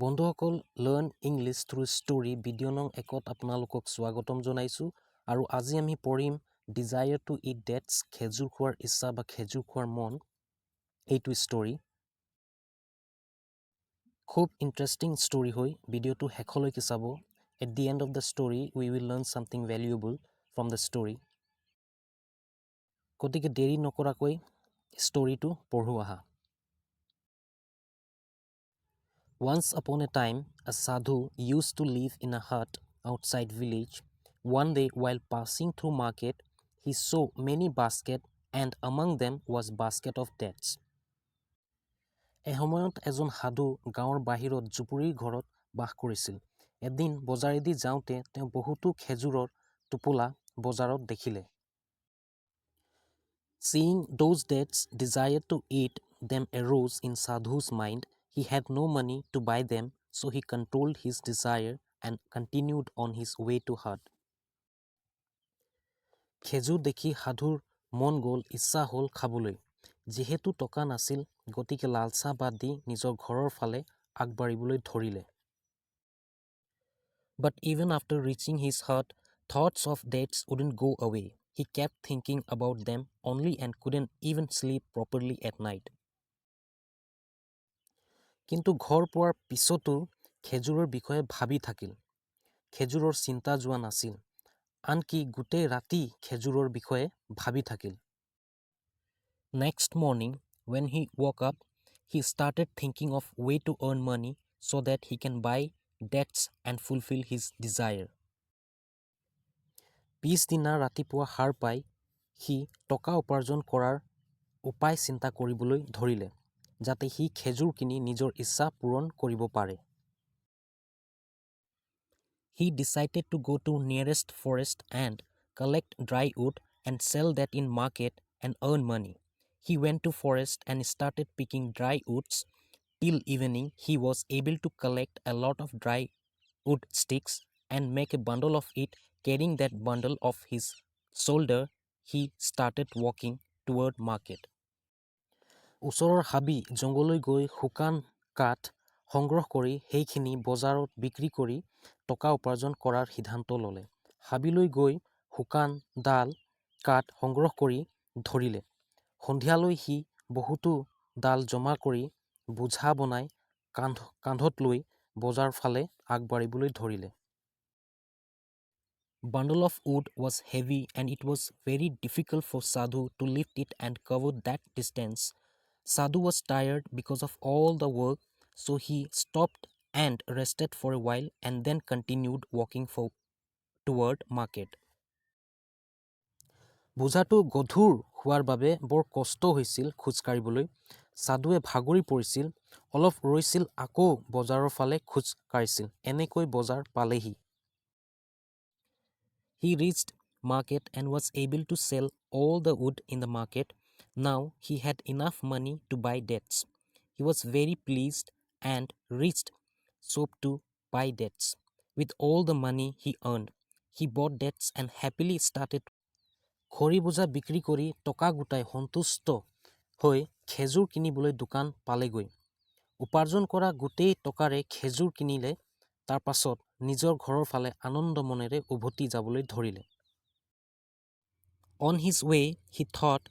বন্ধুসকল, learn English through story video নং 1ত আপোনালোকক স্বাগতম জনাইছোঁ আৰু আজি আমি পঢ়িম ডিজায়াৰ টু it dates, খেজুৰ খোৱাৰ ইচ্ছা বা খেজুৰ খোৱাৰ মন। এইটো ষ্টৰী খুব ইণ্টাৰেষ্টিং ষ্টৰী হয়। ভিডিঅ'টো শেষলৈকে চাব। At the end of the story, we will learn something valuable from the story. গতিকে দেৰি নকৰাকৈ ষ্টৰীটো পঢ়ো আহা। Once upon a time, a sadhu used to live in a hut outside village. One day, while passing through market, he saw many basket and among them was basket of dates. এসময়ত এজন সাধু গাঁৱৰ বাহিৰত জুপুৰিৰ ঘৰত বাস কৰিছিল। এদিন বজাৰেদি যাওঁতে তেওঁ বহুতো খেজুৰৰ টোপোলা বজাৰত দেখিলে। Seeing those dates, desire to eat them arose in sadhu's mind. He had no money to buy them, so he controlled his desire and continued on his way to hut. খেজুৰ দেখি সাধুৰ মন গ'ল, ইচ্ছা হ'ল খাবলৈ। যিহেতু টকা নাছিল, গতিকে লালচা বাদ দি নিজৰ ঘৰৰ ফালে আগবাঢ়িবলৈ ধৰিলে। But even after reaching his hut, thoughts of dates wouldn't go away. He kept thinking about them only and couldn't even sleep properly at night. কিন্তু ঘৰ পোৱাৰ পিছতো খেজুৰৰ বিষয়ে ভাবি থাকিল। খেজুৰৰ চিন্তা যোৱা নাছিল। আনকি গোটেই ৰাতি খেজুৰৰ বিষয়ে ভাবি থাকিল। Next morning, when he woke up, he started thinking of way to earn money so that he can buy dates and fulfill his desire. পিছদিনা ৰাতিপুৱা সাৰ পাই সি টকা উপাৰ্জন কৰাৰ উপায় চিন্তা কৰিবলৈ ধৰিলে, যাতে সি খেজুৰ কিনি নিজৰ ইচ্ছা পূৰণ কৰিব পাৰে। He decided to go to nearest forest and collect dry wood and sell that in market and earn money. He went to forest and started picking dry woods. Till evening, he was able to collect a lot of dry wood sticks and make a bundle of it. Carrying that bundle of his shoulder, he started walking toward market. ওচৰৰ হাবি জংঘললৈ গৈ শুকান কাঠ সংগ্ৰহ কৰি সেইখিনি বজাৰত বিক্ৰী কৰি টকা উপাৰ্জন কৰাৰ সিদ্ধান্ত ল'লে। হাবিলৈ গৈ শুকান ডাল কাঠ সংগ্ৰহ কৰি ধৰিলে। সন্ধিয়ালৈ সি বহুতো ডাল জমা কৰি বোজা বনাই কান্ধত লৈ বজাৰৰ ফালে আগবাঢ়িবলৈ ধৰিলে। Bundle of wood was heavy and it was very difficult for Sadhu to lift it and cover that distance. Sadhu was tired because of all the work, so he stopped and rested for a while and then continued walking for toward market. বোজাটো গধুৰ হোৱাৰ বাবে বৰ কষ্ট হৈছিল খোজ কাঢ়িবলৈ। সাধুৱে ভাগৰি পৰিছিল। অলপ ৰৈছিল, আকৌ বজাৰৰ ফালে খোজ কাঢ়িছিল। এনেকৈ বজাৰ পালেহি। He reached market and was able to sell all the wood in the market. Now he had enough money to buy dates. He was very pleased and reached shop to buy dates. With all the money he earned, he bought dates and happily started. খৰি বোজা বিক্ৰী কৰি টকা গোটাই সন্তুষ্ট হৈ খেজুৰ কিনিবলৈ দোকান পালেগৈ। উপাৰ্জন কৰা গোটেই টকাৰে খেজুৰ কিনিলে। তাৰ পাছত নিজৰ ঘৰৰ ফালে আনন্দ মনেৰে উভতি যাবলৈ ধৰিলে। On his way, he thought,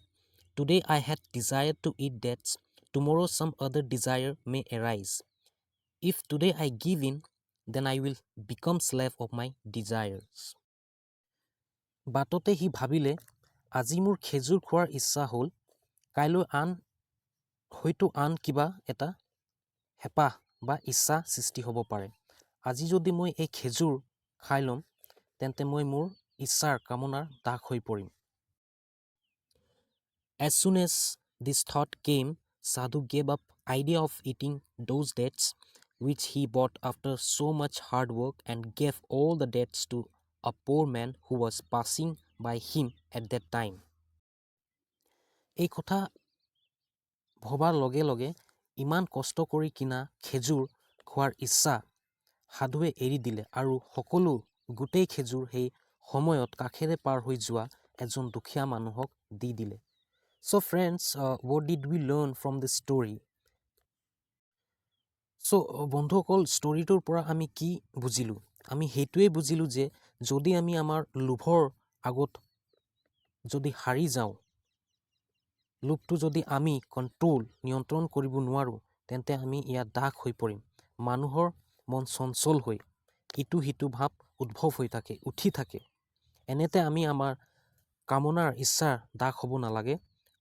"Today I had desire to eat dates. Tomorrow some other desire may arise. If today I give in, then I will become slave of my desires." বাটতে সি ভাবিলে, আজি মোৰ খেজুৰ খোৱাৰ ইচ্ছা হ'ল, কাইলৈ হয়তো আন কিবা এটা হেঁপাহ বা ইচ্ছা সৃষ্টি হ'ব পাৰে। আজি যদি মই এই খেজুৰ খাই ল'ম, তেন্তে মই মোৰ ইচ্ছাৰ কামনাৰ দাস হৈ পৰিম। As soon as this thought came, Sadhu gave up idea of eating those dates which he bought after so much hard work and gave all the dates to a poor man who was passing by him at that time. এই কথা ভবাৰ লগে লগে ইমান কষ্ট কৰি কিনা খেজুৰ খোৱাৰ ইচ্ছা সাধুৱে এৰি দিলে আৰু সকলো গোটেই খেজুৰ সেই সময়ত কাষেৰে পাৰ হৈ যোৱা এজন দুখীয়া মানুহক দি দিলে। So friends, what did we learn from this story? চ' বন্ধুসকল, ষ্টৰিটোৰ পৰা আমি কি বুজিলোঁ? আমি সেইটোৱে বুজিলোঁ যে যদি আমি আমাৰ লোভৰ আগত যদি হাৰি যাওঁ, লোভটো যদি আমি কণ্ট্ৰল, নিয়ন্ত্ৰণ কৰিব নোৱাৰোঁ, তেন্তে আমি ইয়াত দাস হৈ পৰিম। মানুহৰ মন চঞ্চল হৈ ইটো সিটো ভাৱ উদ্ভৱ হৈ থাকে, উঠি থাকে। এনেতে আমি আমাৰ কামনাৰ ইচ্ছাৰ দাস হ'ব নালাগে,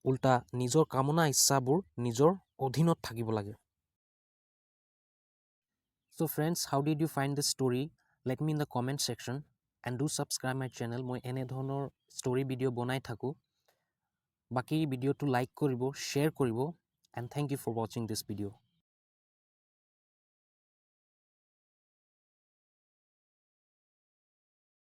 উল্টা নিজৰ কামনা ইচ্ছাবোৰ নিজৰ অধীনত থাকিব লাগে। So friends, how did you find this story? Let me in the comment section and do subscribe my channel. মই এনেধৰণৰ ষ্টৰি ভিডিঅ' বনাই থাকোঁ। বাকী ভিডিঅ'টো লাইক কৰিব, শ্বেয়াৰ কৰিব and thank you for watching this video.